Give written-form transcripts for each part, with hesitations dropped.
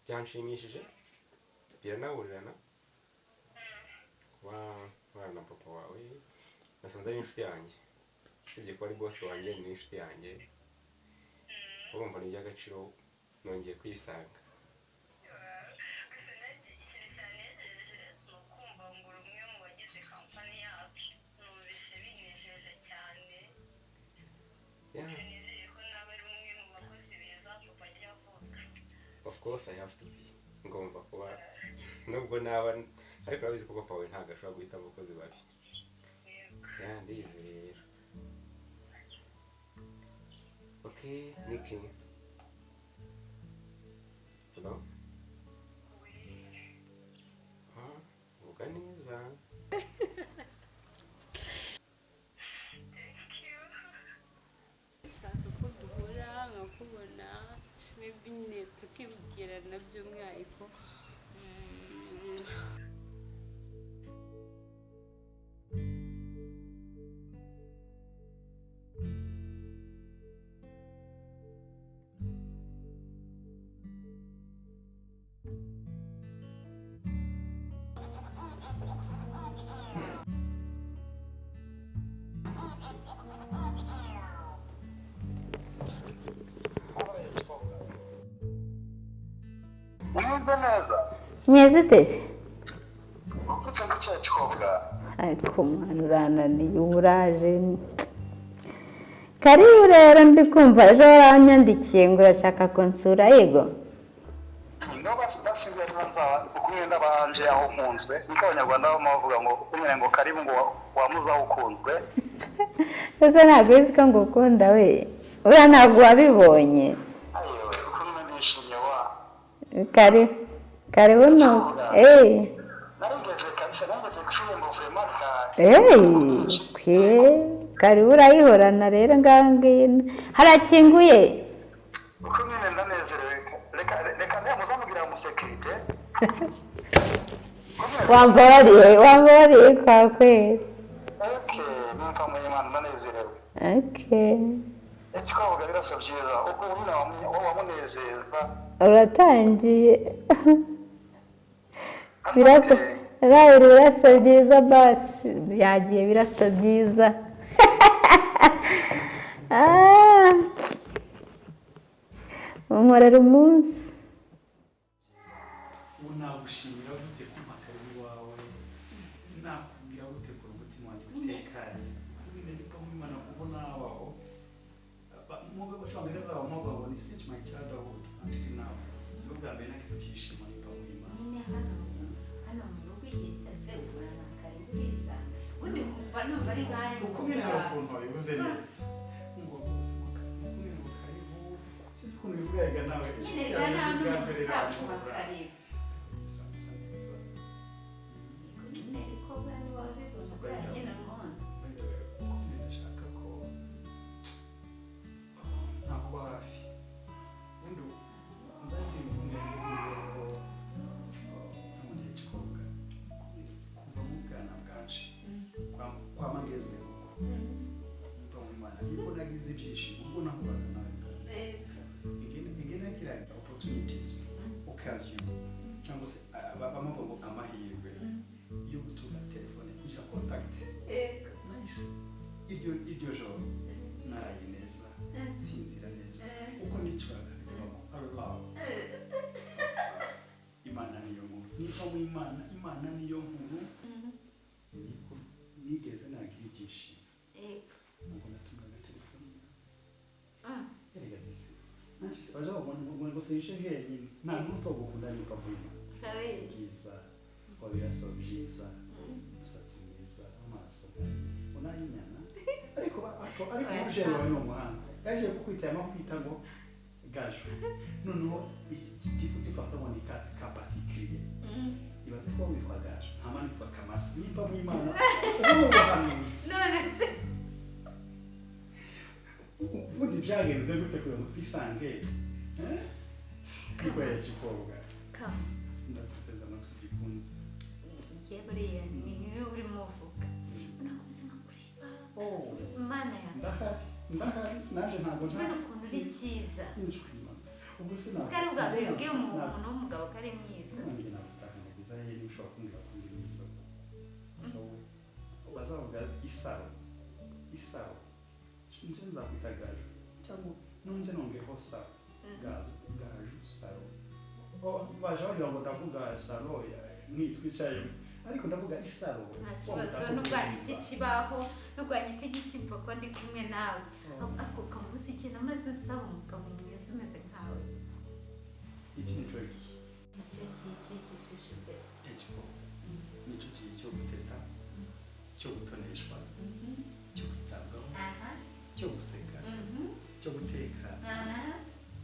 Byanshimishije, biranahurirana kuba nkorana na papa wawe. Nasanze ari inshuti yanjye, usibye kuba ari boss wanjye, ni inshuti yanjye. Urumva ni iby'agaciro, nongeye kwisanga. Gusa nanjye ikintu cyanejeje ni ukumva ngo uri umwe mu bagize kampani yacu. Numvise binejeje cyane. Nizeye ko nawe ari umwe mu bakozi beza papa ajya avuga. Of course I have to be, ngomba kuba, nubwo naba, ariko urabizi ko papa wawe ntabwo ashobora guhitamo abakozi babi. Yego. Yeah, ndizeye rero. Okay, Niki, hello. We. Ah, vuga neza. Thank you. Nshaka ko duhura nkakubona, maybe nyine tukibwirana by'umwihariko. Umeze neza? Meze uteze? Ufite ngo cya gikobwa. Ariko mwana, urananiye, ubu uraje. Karibu rero. Ndi kumva ejo waranyandikiye ngo urashaka kunsura, yego? Niba basigaye nzaba kumwe n'abanje aho nkunzwe, niko Abanyarwanda baba bavuga ngo umwe ngo karibu, ngo wamuze aho ukunzwe. Ese ntabwo uzi ko ngukunda we? Uriya ntabwo wabibonye? Ayewe, ukumwe nishimye wa. Karibu, karibu. Nuko eee Narigeze kabisa, narigeze ku irembo vraiment ka. Eee, kwe karibu, urayihorana rero. Ngaho ngwino, harakinguye. Uko nyine ndanezerewe, reka reka niba muzamubwira umusekirite. Wambabariye, wambabariye kwa kweli. Okay, nimva mu Imana ndanezerewe. Okay. Ikikwavuga birasa byiza ubwo nyine wamunezeza. Uratangiye, birasa rayiri, birasa byiza. Basi yagiye, birasa byiza. Ah, unkorera umunsi. Ubu nagushimira gute kumpa karibu iwawe? Nakubwira gute ko umutima wanjye utekanye nyine niko Imana kuko nabaho? Mu Cyongereza bavuga ngo ni "since my childhood until now", nibwo bwa mbere nagize ibyishimo nimba mu Imana. Nyine hano mu rugo igihe cyose uhorana karibu, urisanga. Ubundi kumva numva ari nk'ayo. Uko nyine hari ukuntu wabivuze neza ngo rwose ngo karibu, uko nyine ngo karibu, sinzi ukuntu bivuga. Rega nawe nyine inshuti rega yawe nta bwa n'umuntu mbere utakuha irampura. karibu. Bisa bisa neza. Yego nyine, ariko buriya ntiwabibona kubera nyine nkunda. By the way, uko nyine ndashaka ko nakuba hafi. Ubundi nzagira impungenge z'imibereho nk'umuntu gikobwa kuva mu bwana bwanje kwa mageze uko mva mu Imana, nibwo nagize ibyishimo ubwo nahuraga nawe bwa mbere. Ingene yakiraga opportunities, occasion, cyangwa se bamuvuga ngo amahirwe yo gutunga telefone kugira contact. Nice. Iryo joro naraye neza, nsinzira neza, uko nicuraga bikabamo Allah. Imana niyo nkuru, niva mu Imana, Imana niyo nkuru. Niko nigeze nagira ibyishimo ubwo natungaga telefone. Erega disi nanjye baje babona ngo sinshe henyine, nta n'uto gukunda niva mu Imana. Bwiza wabiraso byiza, umusatsi mwiza, amaso unayinyana, ariko umubyeyi wawe ni umuhanga, yaje kukwita yama kukwita ngo Gaju. Noneho iki twafata ngo ni ka particulier. Ibaze ko witwa Gaju, ntama nitwa Kamasi. Nimba mu Imana ubu ni ubuhanuzi. None se? Ubundi byagenze gute kugira ngo twisange? Eh? Niko ya gikobwa. Kama. Ndaguteze amatwi, gikunze. Ye, buriya ni niwe urimo uvuga, unakomeza nkakureba. Oh. Mana yanjye! Ndahari, ndahari naje, ntabwo nta Ubona ukuntu uri cyiza. Inshwima. Ubwo sinabwo. Twari bwa mbere ubwiye umuntu w'umugabo ko ari mwiza. Nanjye nagutakanagiza hehe niba ushobora kumbwira ko ndi mwiza? Gusa wowe bazavuga isaro, isaro nje nzakwita Gaju, cyangwa nunze nongeho saro, Gaju, Gaju Saro. Oh, baje bagira ngo ndavuga saro nkitwicayemo, ariko ndavuga isaro. Nta kibazo, nubwo ikibaho, nubwo igiti mva ko ndi kumwe nawe. Ako kamubuze ikintu maze nsaba umugabo mwiza umeze nkawe. Iki ni cyo gihe. Nicyo gihe cy'ishusho pe. Icyo nicyo gihe cyo guteta, cyo gutoneshwa, cyo kwitabwaho, cyo guseka, cyo guteka,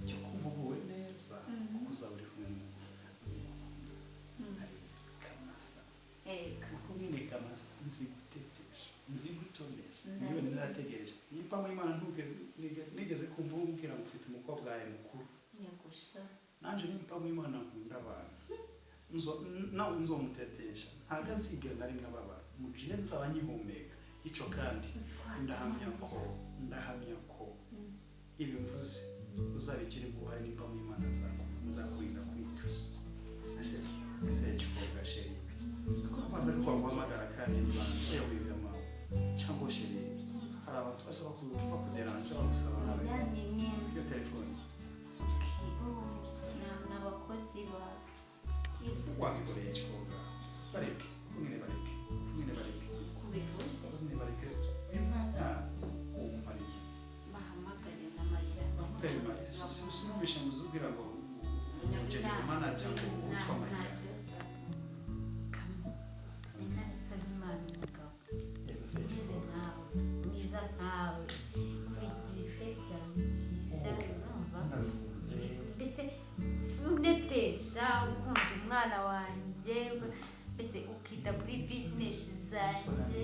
cyo kumva uguwe neza, kuko uzaba uri kumwe n'umuntu ari Kamasa. Kuko nyine Kamasa nzi gutetesha, nzi gutonesha, niyo narategereje. Nimba muri Imana nigeze kumva umbwira ngo ufite umukobwa wawe mukuru. Nanjye nimba muri Imana nkunda abantu, nawe nzomutetesha, ntabwo azigera na rimwe ababara mu gihe nzaba nkihumeka. Icyo kandi ndahamya ko ibi mvuze uzabigire uruhare. Nimba muri Imana nzakurinda kwicuza. Ese gikobwa chérie, ko abantu bari kwaguhamagara kandi yewe mawe cyangwa chérie, hari abantu baza bakuderanje bagusaba nawe iyo telefone. Ni abakozi ba Wabikoreye gikobwa, bareke kumwe, bareke kumwe, bareke kubivuze kumwe, bareke uyu mwanya uwumpariye. Bahamagare na Mayira. Bahamagare Mayira. Sinumvishe ngo uzubwira ngo general manager ngo witwa Mayira. Narasabye Imana umugabo Yego se umeze gikobwa. nkawe, mwiza nkawe, ugira ifesi yawe nziza, urumva? Nabikunze. Mbese unetesha, ukunda umwana wanjye, mbese ukita kuri bizinesi zanjye,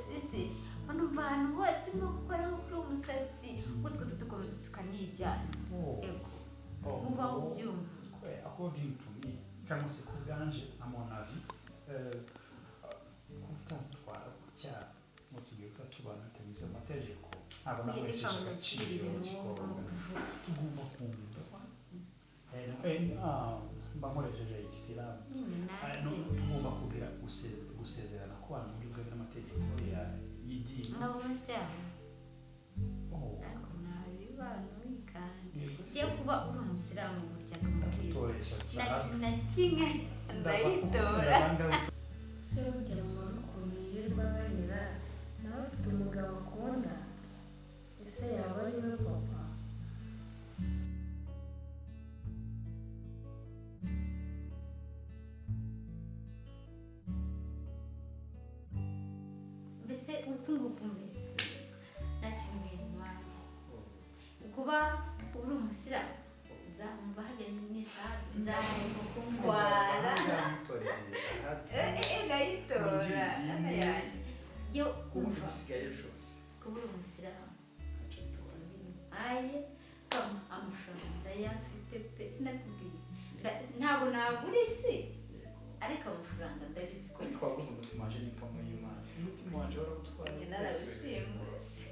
mbese numva ahantu hose nko gukoraho kuri umusatsi utwo tugakomeza tukanijyana. Yego, muba ubyumva. According to me, cyangwa se ku bwanje, à mon avis, kutatwara gutya ngo tugiye kutatubana bitabize amategeko, ntabwo nakoresheje agaciro gikobwa. Tugomba kumva mba nkoresheje isilamu. Nyine nanjye Tugomba kugira gusezerana ku bantu muri bwemewe n'amategeko y'idini. Nkaba umusilamu. Oh, ariko ntabibana wikanga yego se. Iyo kuba uri umusilamu gutya ni umukristo Ndagutoresha nta cyane. kintu na kimwe ndayitora. Se burya mama ukuntu yirirwa aganira nawe afite umugabo akunda, ese yaba ari we papa? Mbese uku nguku, mbese nta kintu bintwaye kuba uri umusilamu, nzamva harya n'ishati nzamureka kundwara. Ndagutoresheje shahada. Ndayitora. Winjira idini. Yo Kumva kumva ibisigaye byose kuba uri umusilamu ntacyo bitwaye. Aye, amafaranga ndayafite pe, sinakubwiye. Ntabwo nagura isi, ariko amafaranga ndabizi ko Ariko wabuze umutima wanje n'impamo y'Imana, umutima wanje warawutwaye. Narabishimuse.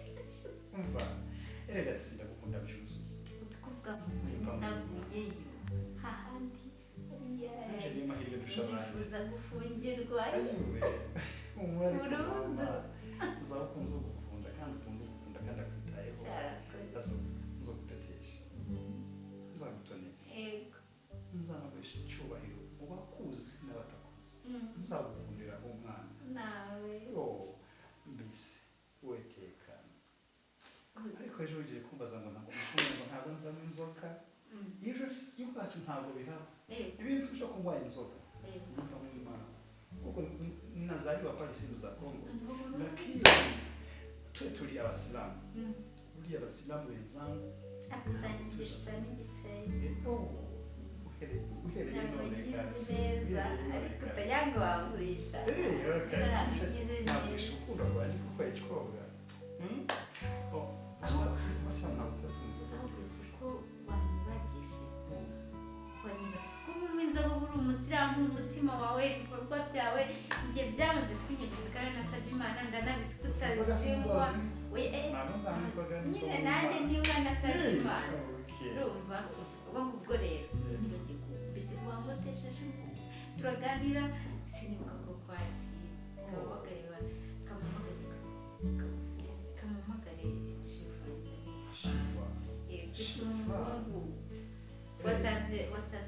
Umva erega ati sindagukunda byuzuye. Kuvuga ngo naguyeyo hahandi hariya. Nanje niyo mahirwe ndusha abandi. Nifuza gufungirwa. Ayiwe, humura ariko. Burundu. Mama uzaba ukunze ugukunda kandi ukunda ugukunda kandi akwitayeho. Cyarakoze. Nzogutetesha, nzagutonesha, Yego. nzanaguhesha icyubahiro mu bakuzi n'abatakuzi, nzagukundira umwana. Nawe. Yo mbese wetekana, ariko ejo ugiye kumbaza ngo ntabwo mukunda, ngo ntabwo nzanywa inzoga. Ejo iwacu ntabwo bihaba ibintu byo kunywa inzoga. Nimba mu Imana kuko nazaliwa pale sehemu za Kongo, lakini twe tuli Abasilamu, uli Abasilamu wenzangu. Akuzanyigisha n'igisenge. Oh, uhereye Ntabwo none ngizi kasi neza, uhereye none ariko kasi. utagira wangurisha. Eh, okay. Narabigize neza. Nagurisha urukundo rwanjye kuko icikobwa. Oh, gusa Abasilamu ntabwo tuba tunywa inzoga Ahubwo buriya. si ko wanyibagije, kuba unywa inzoga uri umusilamu, umutima wawe, ibikorwa byawe njye byamaze kunyemeza, kandi nasabye Imana, ndanabizi ko Inzoga si utazinywa. inzozi. We, Ntabwo nzanywa inzoga nyine nanjye niba nasabye Eh, Imana. okay. Urumva ubwo ngubwo rero nibagiye mbese wangotesheje turaganira sinibuka ko kwakira kamuhamagare kamuhamagare Shiva. Shiva. Wasanze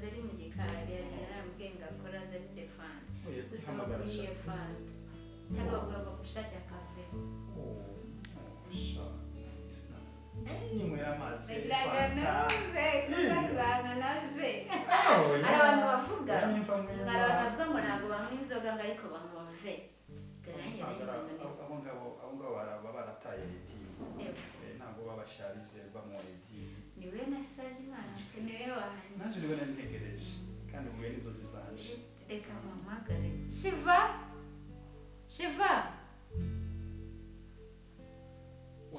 ari mu gikari yarambwiye ngo akora azanire fanta gusa bakwiye fanta cyangwa bagushakira kafe. Ninywera amazi. Hari abantu bavuga ngo ntabwo banywa inzoga ngo ariko banywa ve. Abo ngabo baba barataye idini, ntabwo babashabizerwa mu idini. Niwe nasabye Imana niwe wanjye. Nanjye niwe nari kandi muwe nizo zizanje. Reka mpamagare Shiva. Shiva.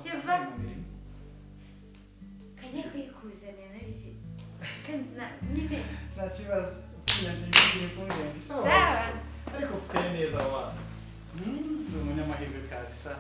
Shiva. Kajya kuyikuzanira nabizi. Nyine. Nta kibazo. Sawa. Ariko kuteye neza wa. Ndi umunyamahirwe kabisa.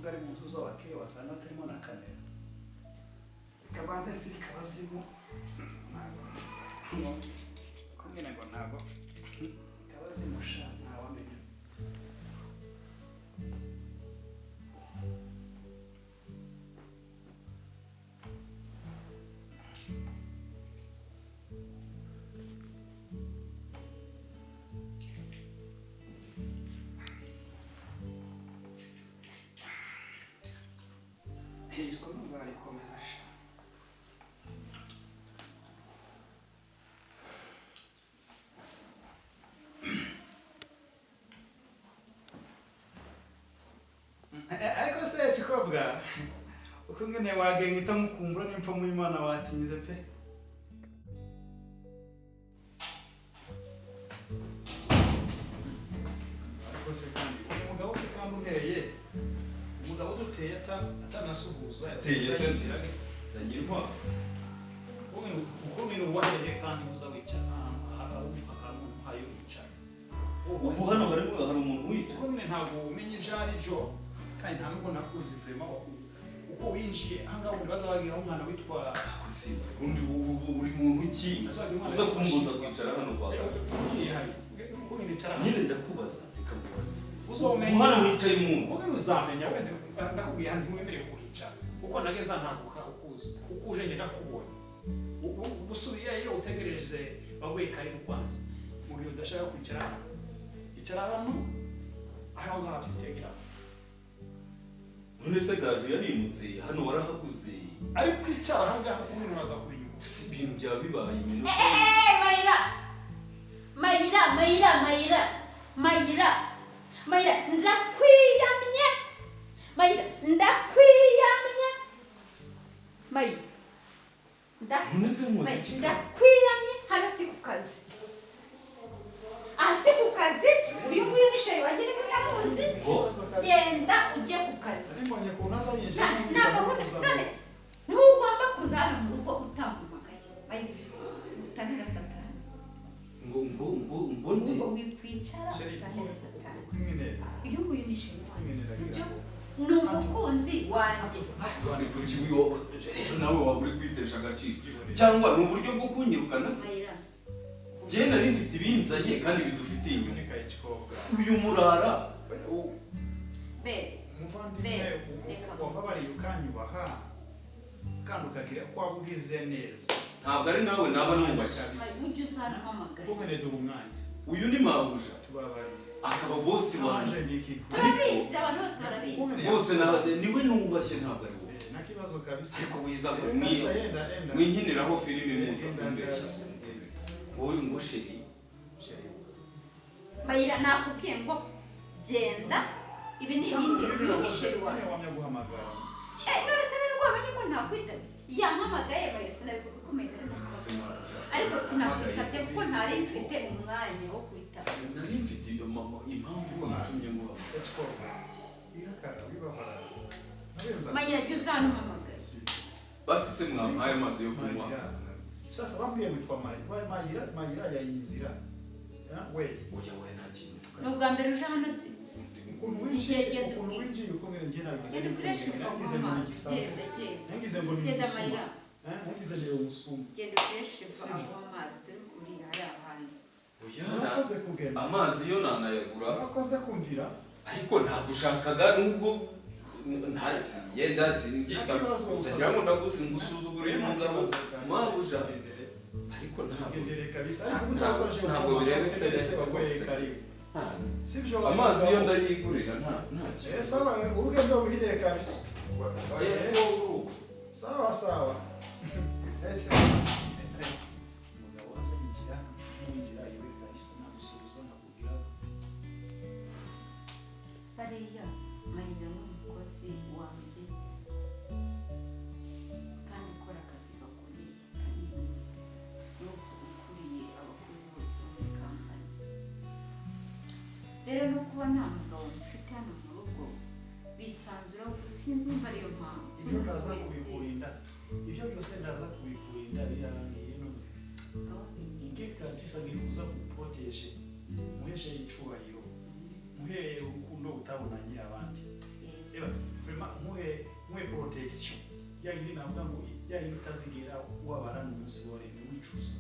Ari mu nzu z'abakeye wasanga atarimo na kamera kabanze sirika bazimu kumwe ngo ntago kabazimusha ntawamenya. Isomo nzarikomeza sha. Ariko se kikobwa uko ngene wagenga itamukumbura n'impfa mu Imana watinze pe. Ariko se kandi umugabo se kandi untereye umugabo duteye atanasuhuza ateye se zanye intwaro uko ngene wahereye kandi uza wicara ahantu hayo wicara. Ubu hano hari umuntu wicara. Uko ngene ntabwo umenye ibyo ari byo kandi nta nubwo nakuzi vraiment uko winjiye ahangaha ubundi bazabagira umwana witwa Kusimba undi uri muntu ki uza kumbuza kwicara hano kwa nyine ndakubaza reka nkubaze uzomenya hano wicaye umuntu uko uzamenya wenda ndakubwiye hano ntiwemerewe kuhicara uko nageza ntabwo ukuzi uko uje njye ndakubonye usubiyeyo utegereje baguye karibu kwanza mu gihe udashaka kwicara icara hano aho ngaho tutegera. None se Gaju yarimutse hano warahaguze ariko kwicara aha ngaha kumwe uraza kubinyuma si ibintu bya bibaye iminota. Mayira Mayira Mayira Mayira Mayira Mayira ndakwiyamye Mayira ndakwiyamye Mayira ndakwiyamye hano si ku kazi aha si ku kazi uyu nguyu ni sheri wanjye niba utamuzi genda ujye ku kazi. None ntugomba kuza hano mu rugo utampamagaye utanira satani ngo ngo ngo ngo nde ngo wikwicara utanira satani. Uyu nguyu ni sheri wanjye sibyo ni umukunzi wanjye. Gusa kuki rero nawe waba uri kwitesha agaciro cyangwa ni uburyo bwo kunyirukana se? Njye nari mfite ibinzanye kandi bidufitiye inyungu. Uyu murara umuvandimwe wababariye ukanyubaha kandi ukagira ko waba ugize neza ntabwo ari nawe naba nubashye. Uyu ni mabuja akaba bosi wanjye turabizi abantu bose barabizi bose niwe nubashye ntabwo ari wowe. Ariko wiza mwinkiniraho filime muza kumbeshya wowe ngo sheri Mayira nakubwiye ngo genda Ibi ni ibindi, uyu ni chéri wawe. Wamya guhamagara. None se nari wamenye ko ntakwitabye? Yampamagaye bayo sinabikukumenya, ariko sinakwitabye kuko ntari mfite umwanya wo kwitaba. Nari mfite impamvu itumye nguhamagara. Mayira, jya uzanumpamagara. Basi se mwampaye amazi yo kunywa? Sasa bambwiye witwa Mayira, Mayira, Mayira yayinzira. We. Oya we, nta kintu. Ni ubwa mbere uje hano se? Ukuntu winjiye, ukuntu winjiye uko ngene njye nabigize. Genda ukoreshe Nagize ngo ni amazi. igisambo. Genda, genda. Nagize ngo ni Genda, umusuma. Mayira. Nagize ni umusuma. Genda ukoreshe amazi, turi kurira hariya hanze. Oya, Urakoze kugenda. Amazi yo nanayagura. Urakoze kumvira. Ariko nagushakaga nubwo ntazi yenda sinbyita utagira ngo ndagusuzugure umugabo mabuja, ariko ntabwo Gendere kabisa, ariko utazaje ntabwo birebetse neza rwose. Karibu. Sibyo. Amazi yo ndayigurira, nta nta Eh, sawa, urugendo ruhire kabisa. Oya, si wowe uruko. Sawa sawa. Umugabo aza yinjira, yinjira iwe kabisa, nagusuhuza nakubwira. Bariya Mayira ni umukozi wanjye kandi ukora akazi gakomeye, kanini, ni ukuriye abakozi bose bo muri kampani. Rero no kuba nta mugabo mfite hano mu rugo bisanzura, sinzi nimba ariyo mpamvu. Ibyo ndaza kubikurinda, ibyo byose ndaza kubikurinda, birarangiye none. Nge kabisa ngiye kuza kuproteje, muheshe icubahiro, muhe urukundo utabonanye abandi. Eba vraiment muhe protection ya yindi navuga ngo ya yindi utazigera wabara n'umunsi wa rimwe wicuza.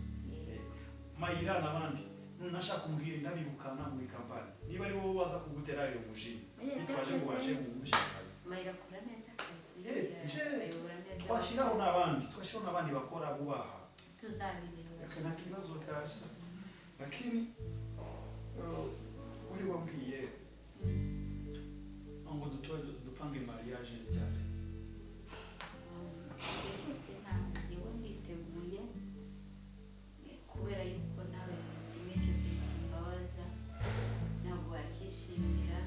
Mayira n'abandi nunashaka kumbwira ndabibukana muri kampani, niba ari wowe waza kugutera ayo mujinya bitwaje ngo waje mu kazi. Mayira akora neza akazi. Ayobora neza. Twashyiraho n'abandi, twashyiraho n'abandi bakora bubaha. Tuzabireba. Nta kibazo kabisa, lakini wari wambwiye ngo dupange mariage ryari? Rwose ntabwo ngewe nditeguye, kubera yuko nawe buri kimwe cyose kimbabaza ntabwo wakishimira.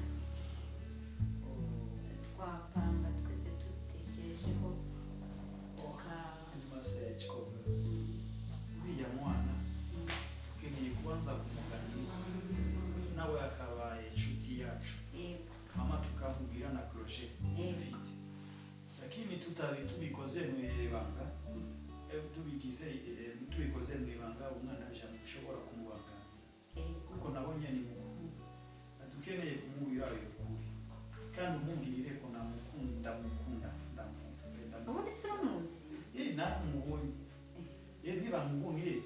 Twapanga twese tubitekerejeho tuka Uriya mwana tukeneye kubanza kumuganiriza nawe akabaye inshuti yacu, mama tukamubwira na projet mfite, lakini tutabi tubikoze mu ibanga, tubigize tubikoze mu ibanga, umwana bishobora kumubangamira, kuko nabonye ni mukuru, dukeneye kumubwira ayo kuri, kandi umubwirire ko namukunda, ndamukunda, ndamukunda. Ubundi se uramuzi? Naramubonye. Niba mubonye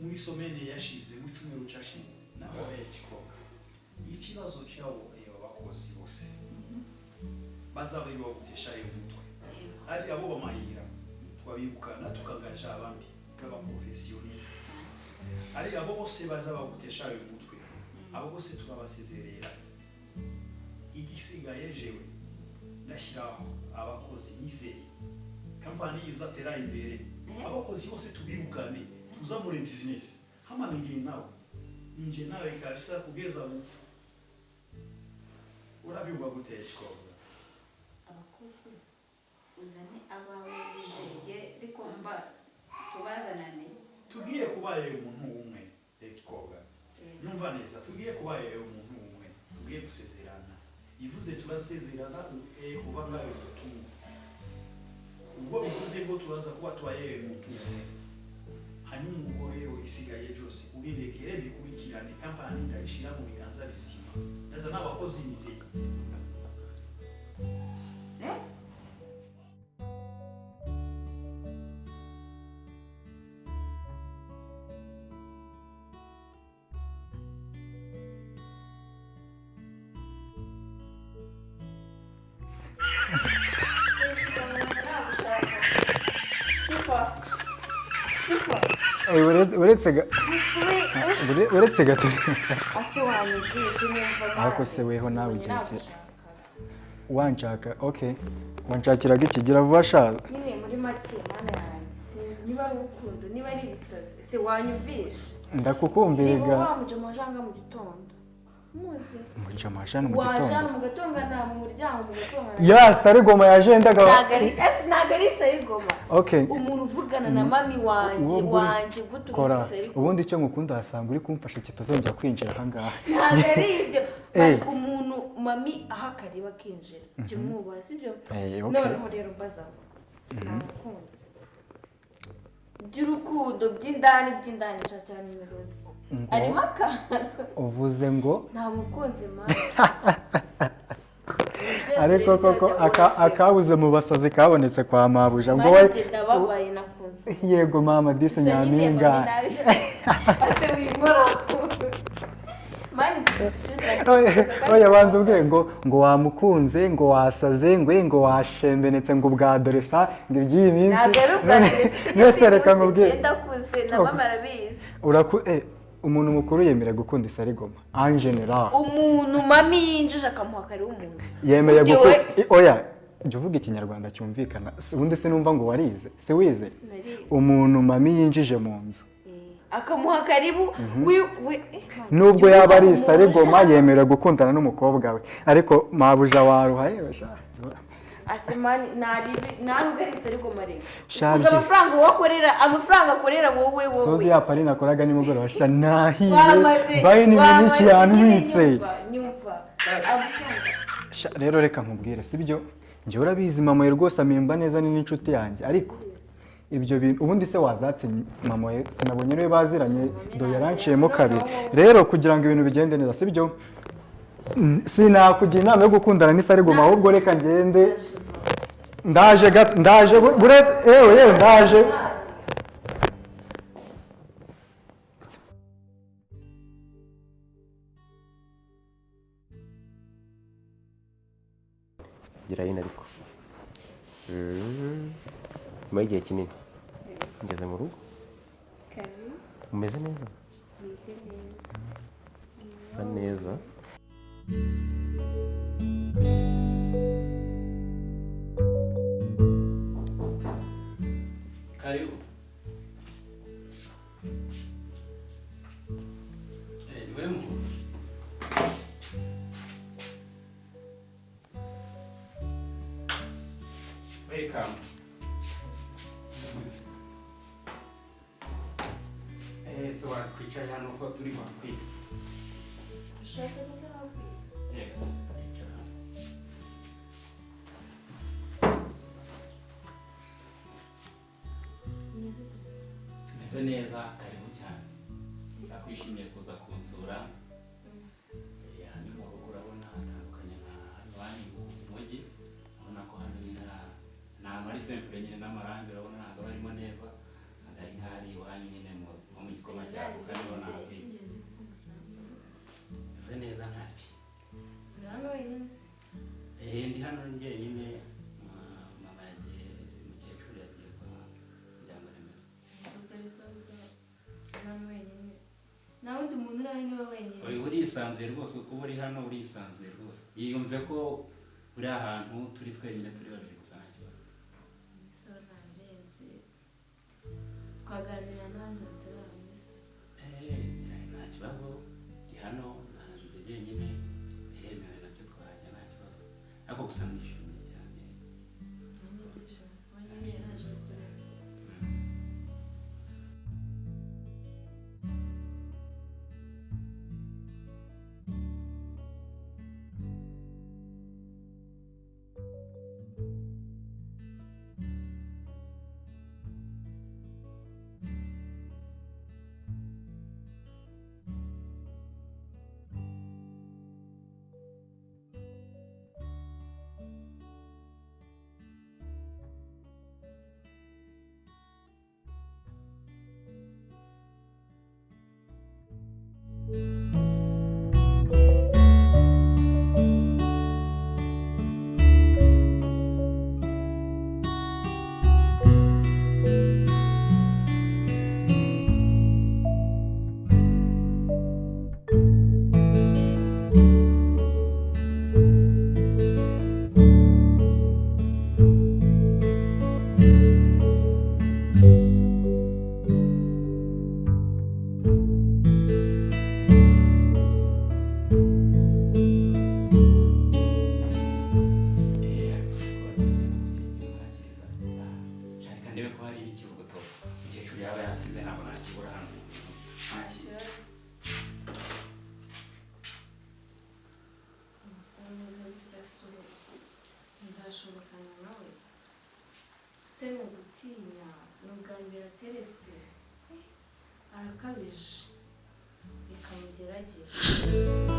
muri somene yashize, mu cyumweru cyashize, naho yakikoga ikibazo cyabo abakozi bose bazaba bagutesha ayo mutwe, ari abo bamayira twabirukana tukagaja abandi b'abaprofesiyoneri, ari abo bose baza bagutesha ayo mutwe, abo bose turabasezerera. Igisigaye jewe ndashyiraho abakozi nizeye, kampani izatera imbere, abakozi bose tubirukane, tuzamure business. Hama ninjye nawe, ninjye nawe kabisa kugeza gupfa. Urabyumva gute kobwa? Abakozi uzane abawe wizeye, ariko mba tubazanane. Tugiye kubaye umuntu umwe kobwa, numva neza, tugiye kubaye umuntu umwe, tugiye gusezerana, ivuze turasezerana kuva ngayo mutungo, ubwo bivuze ngo turaza kuba tubaye mutungo, hanyuma umugore we isigaye byose ubirekere bikurikirane, kampani ndayishyira mu biganza bizima, ndaza n'abakozi nizeye. Uretse gato. Ariko se weho nawe igihe wanshaka, okay, wanshakiraga iki? Gira vuba sha. Nyine muri make mana yanjye sinzi niba ari urukundo niba ari ibisazi, se wanyumvisha? Ndakukumviriga. Niba wamuje mujanga mu gitondo. Muzi. Umujama waje hano mu gitondo. Waje hano mugatongana mu muryango mugatongana. Ya Sarigoma yajendaga. Ntago ari Sarigoma. Okay. Umuntu uvugana na mami wanjye gutumira Sarigoma. Ubundi icyo ngukunda wasanga uri kumfasha kitazongera kwinjira aha ngaha. Ntago ari ibyo. Umuntu mami aha kariba kinjira. Cyo mwubaha sibyo? Noneho rero mbaza. Namukunze. By'urukundo by'indani nshakira nimero ze. Arimo akantu. Uvuze ngo nta mukunzi mama. Ariko koko akabuze mu basazi kabonetse kwa mabuja ngo we ndababaye nakunze. Yego mama disi nyampinga. Ase wimora. Mani oya banza ubwe ngo wamukunze ngo wasaze ngo washembenetse ngo ubwa doresa ngo iby'iyi minsi. Nese reka nkubwire. Ndakuze na mama arabizi. Uraku umuntu mukuru yemera gukunda Isarigoma en general. Umuntu mami yinjije akamuha kare umuntu. Yemeye gukunda. Oya jya uvuga ikinyarwanda cyumvikana. Ubundi sinumva ngo warize. Si wize? Umuntu mami yinjije mu nzu. Akamuha karibu we nubwo yaba ari Isarigoma yemera gukundana n'umukobwa we. Ariko mabuja waruha yewe sha. Asemani ntabwo ari Isarigoma rega. Uza amafaranga wakorera amafaranga akorera wowe. Sozi ya Parina akoraga nimugoroba sha nahiye. Baye ni miniki yantwitse. Nyumva. Sha rero reka nkubwire sibyo? Njye urabizi mama ye rwose amemba neza ni n'inshuti yanjye ariko ibyo bintu ubundi se wazatse mama ye sinabonye niwe baziranye do yaranciyemo kabiri. Rero kugira ngo ibintu bigende neza sibyo? Sinakugira inama yo gukundana n'Isarigoma ahubwo reka ngende ndaje ndaje ewe ndaje. Gira hino ariko nyuma y'igihe kinini ngeze mu rugo. Umeze neza? Sa neza. Karibu. Niwe Welcome. So wakwicaye hano ko turi wakwiga. Ushatse ko turakwiga? Yes. Tumeze neza, karibu cyane. Ndakwishimiye kuza kunsura. Ni mu rugo urabona hatandukanye na hano iwanyu mu mujyi. Urabona ko hano nyine ni ahantu hari simple nyine n'amarangi urabona ntabwo aba arimo neza. Ntabwo ari nk'ahari iwanyu nyine nko mu gikoma cyawe kandi ubona meze neza ntabi. Uri hano wenyine se? Ndi hano njyenyine. Mama yagiye, umukecuru yagiye kwa muryango remezo. Hano wenyine. Nta wundi muntu uri hano wenyine. Oya urisanzuye rwose uko uri hano urisanzuye rwose. Yiyumve ko uri ahantu turi twenyine turi babiri gusa nta kibazo. Isoro ntabirenze. Twaganira n'abandi batari abameze. Nta kibazo. Ndi hano nta jyenyine biremewe nabyo twahajya nta kibazo. Ariko gusa nishimiye cyane. Se ni ugutinya, ni ubwa mbere aterese. Arakabije, reka mugerageze.